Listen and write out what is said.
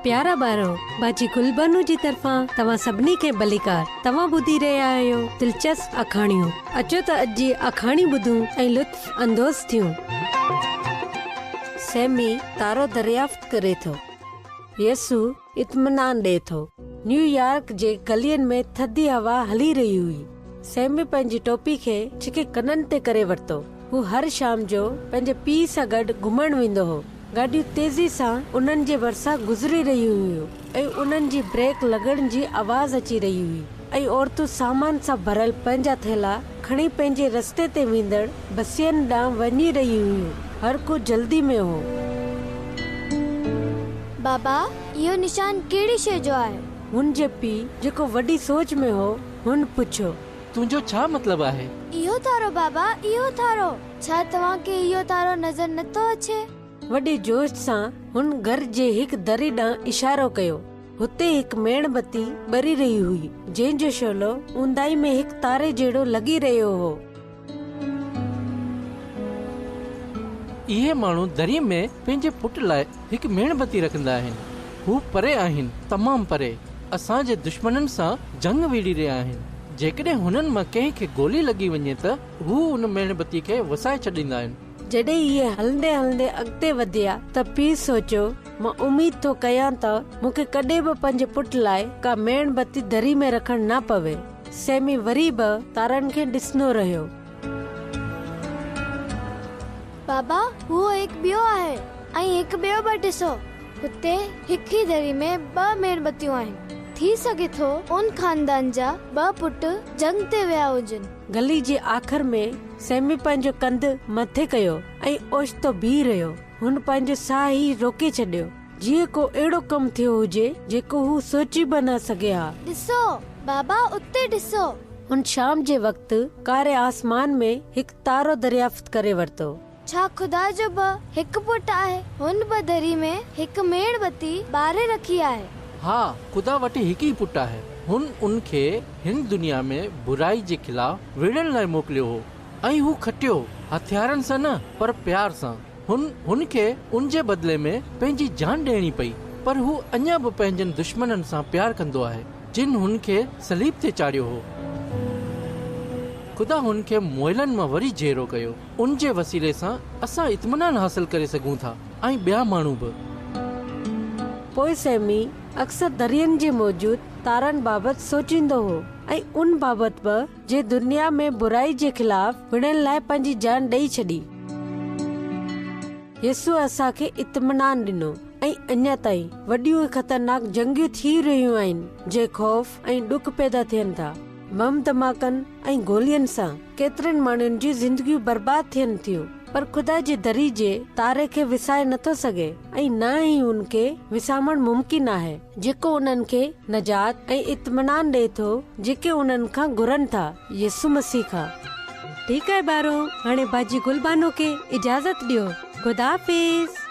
پيارا ٻارو، باجي گل بانو جي طرفان توهان سڀني کي ڀليڪار. توهان ٻڌي رهيا آهيو دلچسپ آکاڻيون. اچو ته اڄ جي آکاڻي ٻڌون ۽ لطف اندوز ٿيون. سيمي تارو دريافت ڪري ٿو. يسوع اطمينان ڏئي ٿو. نيويارڪ جي گلين ۾ ٿڌي هوا هلي رهي هئي. سيمي پنهنجي ٽوپي کي ڇڪي ڪنن تي ڪري ورتو. هو هر شام جو پنهنجي پيء سان گڏ گهمڻ ويندو هو. گاڏيون تيزي سان انهن جي ڀرسان گذري رهيون هيون ۽ انهن جي بريڪ لڳڻ جي آواز اچي رهي هئي ۽ عورتون سامان سان ڀريل پنهنجا ٿيلها کڻي پنهنجي رستي تي ويندڙ بسين ڏانهن وڃي رهيون هيون. هر ڪو جلدي ۾ هو. بابا، اهو نشان ڪهڙي شيء جو آهي؟ هن جي پيء، جيڪو وڏي سوچ ۾ هو، هن پڇيو. تنهنجو ڇا مطلب آهي؟ اهو تارو بابا، اهو تارو! ڇا توهان کي اهو تارو نظر نه ٿو اچي؟ وڏي جوش سان هن گهر جي هڪ دري ڏانهن اشارو ڪيو. هتي هڪ ميڻ بتي ٻري رهي هئي، جنهن جو شعلو اونداهي ۾ هڪ تاري جهڙو لڳي رهيو هو. اهي ماڻهو دريء ۾ پنهنجي پٽ لاء هڪ ميڻ بتي رکندا آهن. هو پري آهن، تمام پري. اسان جي دشمنن سان جنگ وڙهي رهيا آهن. جيڪڏهن هنن مان ڪنهن کي گولي لڳي وڃي ته هو ان ميڻ بتي کي وسائي ڇڏيندا آهن. جڏهن اهي هلندي هلندي اڳتي وڌيا ته پيء سوچيو، مان اميد ٿو ڪيان ته مون کي ڪڏهن به پنهنجي پٽ لاء ڪا ميڻ بتي دري ۾ رکڻ نه پوي. سيمي وري به تارن کي ڏسندو رهيو. بابا، اهو هڪ ٻيو آهي ۽ هڪ ٻيو به ڏسو. هتي هڪ ئي دري ۾ ٻه ميڻ بتيون آهن. ٿي سگهي ٿو ان خاندان جا ٻه پٽ جنگ تي ويا هجن. گلي جي آخر ۾ سيمي پنهنجو ڪنڌ مٿي ڪيو ۽ اوچتو بيهي رهيو. هن پنهنجو ساهه ئي روڪي ڇڏيو. جيئن ڪو اهڙو ڪم ٿيو هجي، جيڪو هو سوچي به نه سگهي ها. ڏسو، بابا، اتي ڏسو! هن شام جي وقت ڪاري آسمان ۾ هڪ تارو دريافت ڪري ورتو. ڇا خدا جو به هڪ پٽ آهي؟ هن به دري ۾ هڪ ميڻ بتي ٻاري رکي آهي. ها، خدا وٽ هڪ ئي پٽ آهي. هن ان کي هن دنيا ۾ برائي جي خلاف وڙهڻ لاء موڪليو هو ۽ هو کٽيو، هٿيارن سان نه، پر پيار سان. هن هن کي ان جي بدلي ۾ پنهنجي جان ڏيڻي پئي، پر هو اڃا به پنهنجن دشمنن سان پيار ڪندو آهي، جن هن کي صليب تي چاڙهيو هو. خدا هن کي مئلن مان وري جيئرو ڪيو. ان جي وسيلي سان اسان اطمينان حاصل ڪري سگهون ٿا ۽ ٻيا ماڻهو به. پوء سيمي اڪثر درين جي موجود تارن بابت سوچيندو هو ۽ ان بابت به جنهن دنيا ۾ برائي جي خلاف وڙهڻ لاء پنهنجي جان ڏئي ڇڏي. يسوع اسان کي اطمينان ڏنو ۽ اڃا تائين وڏيون ۽ خطرناڪ جنگيون ٿي رهيون آهن جنهن خوف ۽ ڏک پيدا ٿين ٿا. بم ڌماڪن ۽ گولين سان ڪيترن ماڻهن جون زندگيون برباد ٿين ٿيون پر خدا جي دري جي تاري کي وسائي نٿو سگهي ۽ نه ئي ان کي وسامڻ ممڪن آهي. جيڪو انهن کي نجات ۽ اطمينان ڏئي ٿو جيڪي انهن کان گهرن ٿا، يسوع مسيح کان. ٺيڪ آهي ٻارو، هاڻي باجي گل بانو کي اجازت ڏيو. خدا حافظ.